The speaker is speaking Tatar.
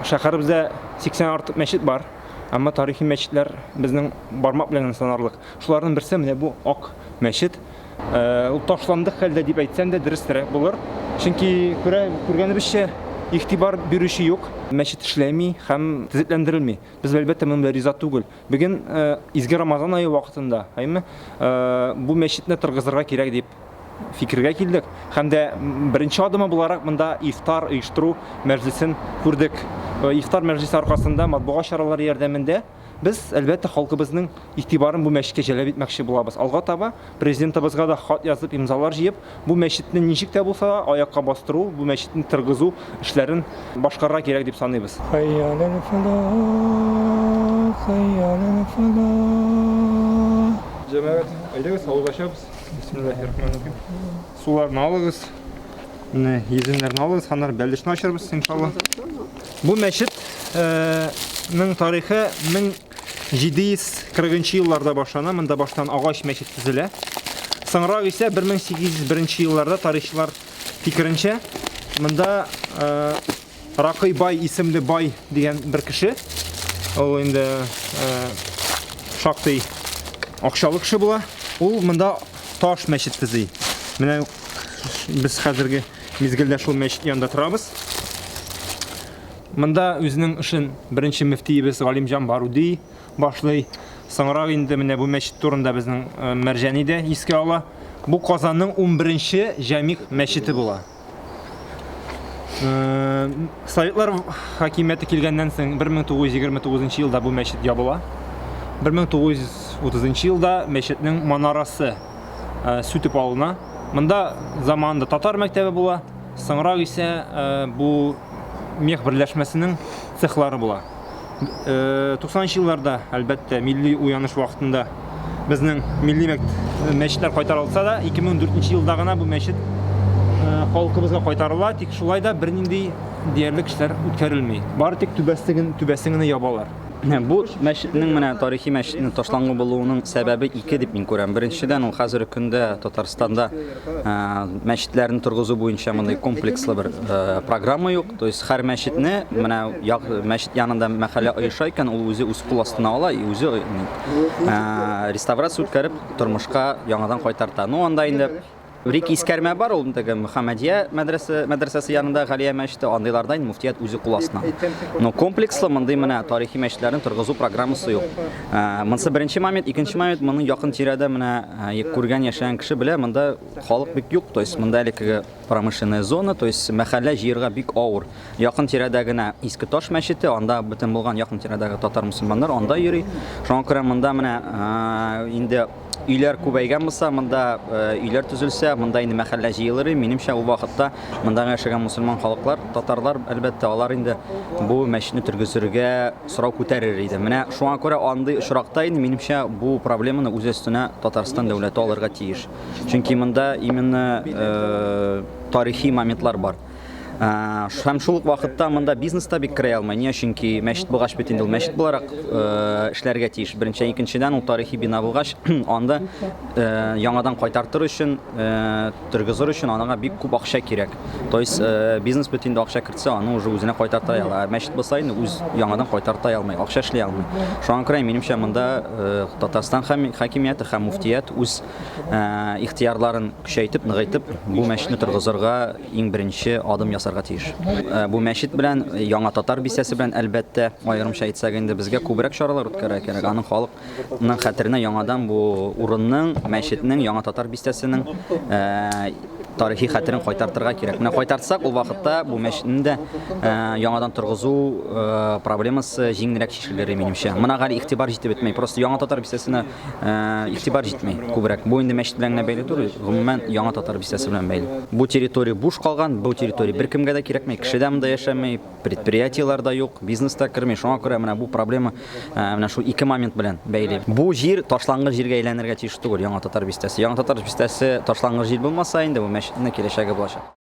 Шәһәребездә 80 артык мәчет бар, әмма тарихи мәчетләр безнең бармак белән генә санарлык. Шуларның берсе менә бу Ак мәчет. Ул ташландык хәлдә дип әйтсәм дә дөресрәк булыр. Чөнки күрә, күргәнебезчә, игътибар бирүче юк. Мәчет эшләми һәм төзекләндерелми. Без, әлбәттә, моның белән риза түгел. Бүген изге Рамазан ае вакытында, әйме, бу мәчетне торгызырга кирәк дип фикергә килдек. Һәм дә беренче адымы буларак монда ифтар оештыру мәҗлесен күрдек. Ифтар мәҗлесе аркасында матбугат чаралары ярдәмендә без, әлбәттә, халкыбызның игътибарын бу мәчеткә җәлеп итмәкче булабыз. Алга таба президентыбызга да хат язып, имзалар җыеп, бу мәчетне ничек тә булса аякка бастыру, бу мәчетне торгызу эшләрен башкарырга кирәк дип саныйбыз. Җәмәгать, әйдәгез, авыз ачабыз. Бисмиллаһир-рахманир-рахим. Суларны алыгыз. Менә йөземнәрне алыгыз, аннары бәлешне ачарбыз, иншалла. Бу мәчет ның тарихы 1740 елларда башлана. Монда баштан агач мәчет төзелә. Соңрак исә 1801 елларда тарихчылар фикеренчә, монда Ракый бай исемле бай дигән бер кеше, ул инде шактый акчалы кеше була. Ул монда таш мәчет төзи. Менә без хәзерге мизгелдә шул мәчет янында торабыз. Монда үзенең эшен беренче мөфтиебез Галимҗан Баруди башлый. Соңрак инде менә бу мәчет турында безнең Мәрҗани дә искә ала. Бу Казанның 11-нче җәмигъ мәчете була. Советлар хакимияте килгәннән соң 1929 елда бу мәчет ябыла. 1930 елда мәчетнең манарасы сүтеп алына. Монда заманында татар мәктәбе була, соңрак исә бу мех берләшмәсенең цехлары була. 90 елларда, әлбәттә, милли уяныш вакытында безнең милли мәчетләр кайтарылса да, 2004 елда гына бу мәчет халкыбызга кайтарыла, тик шулай да бернинди диярлек эшләр үткәрелми. Бары тик түбәсен, түбәсен генә ябалар. Бу мәчетнең менә тарихи мәчетнең ташлангы булуының сәбәбе ике дип мин күрәм. Беренчедән, ул хәзерге көндә Татарстанда мәчетләрне торгызу буенча мондый комплекслы бер программа юк. То есть һәр мәчетне менә як мәчет янында мәхәллә оеша икән, ул үзе үз кул астына ала и үзе реставрация үткәреп тормышка яңадан кайтарта. Ну анда инде бер-ике искәрмә бар, ул теге Мөхәммәдия мәдрәсе, мәдрәсәсе янында Галия мәчете, андыйларда инде мөфтият үзе кул астына. Но комплекслы мондый менә тарихи мәчетләрне торгызу программасы юк. Монысы беренче момент, икенче момент, моның якын тирәдә менә күргән, яшәгән кеше белә, монда халык бик юк, то есть монда элеккеге промышленная зона, то есть мәхәллә җыерга бик авыр. Якын тирәдә генә Иске Таш мәчете, анда бөтен булган якын тирәдәге татар мөселманнар анда йөри. Шуңа күрә монда менә инде өйләр күбәйгән булса, монда өйләр төзелсә, монда инде мәхәллә җыелыр иде. Минемчә, ул вакытта монда яшәгән мөселман халыклар, татарлар, әлбәттә, алар инде бу мәчетне тергезергә сорау күтәрер иде. Менә шуңа күрә андый очракта инде, минемчә, бу проблеманы үз өстенә Татарстан дәүләте алырга тиеш. Чөнки монда именно тарихи моментлар бар. Һәм шул ук вакытта монда бизнес та бик керә алмый. Ни Чөнки мәчет булгач бит инде ул мәчет буларак эшләргә тиеш. Беренче, икенчедән ул тарихи бина булгач, анда яңадан кайтартыр өчен, торгызыр өчен анага бик күп акча кирәк. То есть бизнес бит инде акча кертсә, аны уже үзенә кайтарта ала. Мәчет булса инде үз яңадан кайтарта алмый, акча эшли алмый. Шуңа күрә минемчә монда Татарстан хакимияте һәм муфтият үз ихтыярларын көчәйтеп, ныгайтып, бу мәчетне торгызырга иң беренче адым ясарга тиеш. Бу мәчет белән, Яңа татар бистәсе белән, әлбәттә, аерымча әйтсәк инде, безгә күбрәк чаралар үткәрергә кирәк. Аның халыкның хәтеренә яңадан бу урынның, мәчетнең, Яңа татар бистәсенең тарихи хәтерен кайтартырга кирәк. Менә кайтартсак, ул вакытта бу мәчетне дә яңадан торгызу проблемасы җиңелрәк чишелер, минемчә. Моңа әле игътибар җитеп бетми. Просто Яңа татар бистәсенә игътибар җитми күбрәк. Бу инде мәчет белән генә бәйле түгел, гомумән Яңа татар бистәсе белән бәйле. Бу территория буш калган, бу территория беркемгә дә кирәкми, кеше дә монда яшәми, предприятиеләр дә юк, бизнес та керми. Шуңа күрә менә бу проблема менә шул ике момент белән бәйле. Бу җир ташлангыч җиргә әйләнергә тиеш түгел, Яңа татар бистәсе. Яңа татар бистәсе ташлангыч җир булмаса инде, бу мәчетнең киләчәге булачак.